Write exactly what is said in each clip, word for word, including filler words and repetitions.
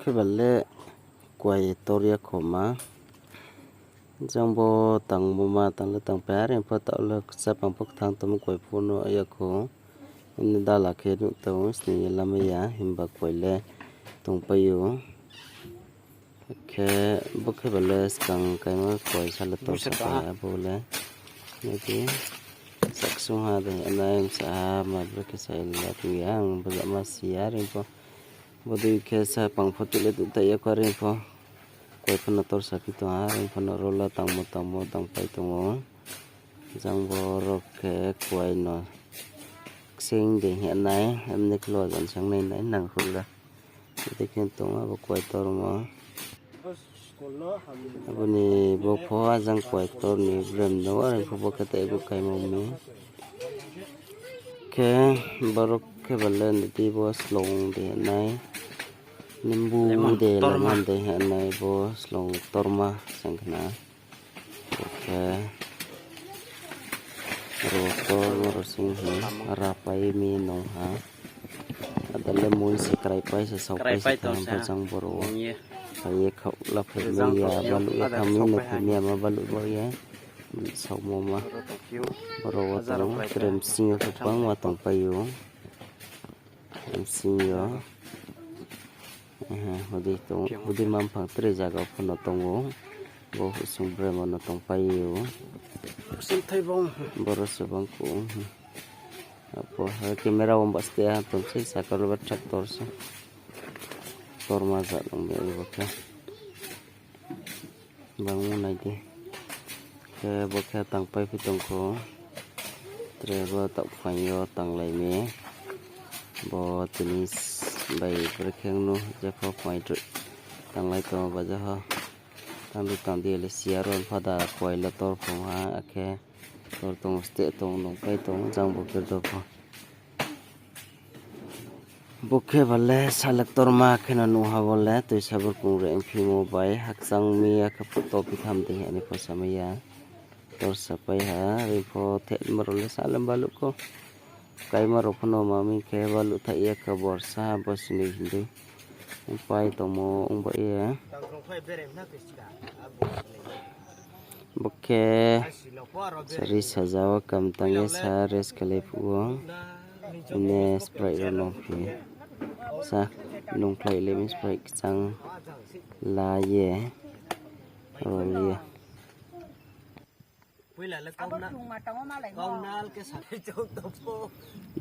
Khe ba le kuai tor ya kho ma. Jang bo tangmo ma tang le tangpai, are pho taoh le sapang pho kthang tongmo kuai pho no ya kho. Ini dala khe nuh tong sning ye lamai ya, himba kuai le tongpai ou. Khe bo khe ba le skang kaimo kuai sa le tor sa pai ya bo le. Nai di, saksung ha de, nai msa ha ma bre khe sa la tong ya, ang bo jama si ya, are pho. Bodei khe sapang pho tuh le tuh tai ya kho, are pho. Kuai pho no tor sa phi tong ha, are pho no ro le tangmo tangmo tangpai tong ou. Jang bo ro khe kuai no ksing de hing nai, emne khe lo jan sang nai nai nang ro le. Bodei khe tong abo kuai tormo. Abo ni bo pho ajang kuai tor ni brem no, are pho bo khe tei bo kaimo mi. Khe borok khe ba le nai di bo slong de nai. Nimbu de lemon de hing nai bo slong torma sang khna. Bo khe ro torma ro sing hi rapai mi nung ha. Ada le mui se kraipai se saupai se tong ha, jang boro wo. Phai ye khaoh la phai mai ya, baluh ye thanng mi no phai mai ya ma baluh bo ye. Saumo ma. Boro wo tong, tre bsing yo khe bangma tongpai ou. Bsing yo. Bodei tong, bodei mamphang tre zaga pho no tong ou. Bo husung brem no tongpai ou. Boro se bang ku. Apo ha camera wo ba ste ha tong se, saka le ba tractor se. Torma jat ong mi bo khe. Bangmo nai di. Khe bo khe tangpai phi tong kho. Tre bo taoh phaing yo tanglai mi. Bo tini bai brekhe no jepho phaing tanglai tong ba je ho. Tang di tang di le si ya ro pha da kuai le tor phung ha, akhe tor tong ste tong nungpai tong jang bo khe do pho. Bo khe ba le salak torma khe no nuh ha bo le, toisa burkong re phimo bai hakchang mi ya khe photo phi tham de hing ani pho samai ya. Tor sapai ha, are pho thehma rao le salem baluh kho. Kaima rao pho no ma mi khe baluh thaih ya khe borsa ha bo sini hing di. Pai tongmo ong ba ye. Bo khe sari saja wo kam tang ye sa rest khe lai phuh wo. Ine Sprite rao nung phi. Sa nungkhlai le mi Sprite kchang la ye. Ro ye.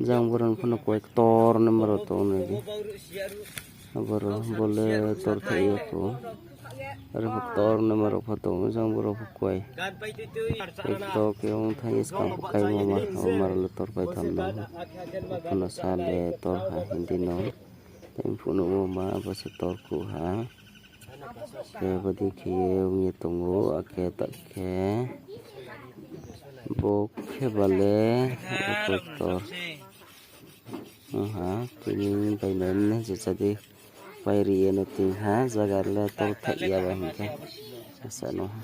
Jang boro pho no kuai ktor ni ma rao tong nai di. Aboro bo le tor thaih ya kho. Are pho ktor ni ma rao pho tong, jang boro pho kuai. Kuai ktor khe ong thanng ye skang pho kaimo ma, abo ma rao le tor pai tham no. Pho no sa le tor ha hing di no. Tei phuh nuhmo ma abo se tor khuh ha. Khe bodei khe ye ong ye tong ou, akhe ta khe bo khe ba le abo ktor. Ong ha, tini bai nai nai je cha di. Pai ri ye no tong ha, zaga le tor thaih ya ba hing khe. Asa no ha.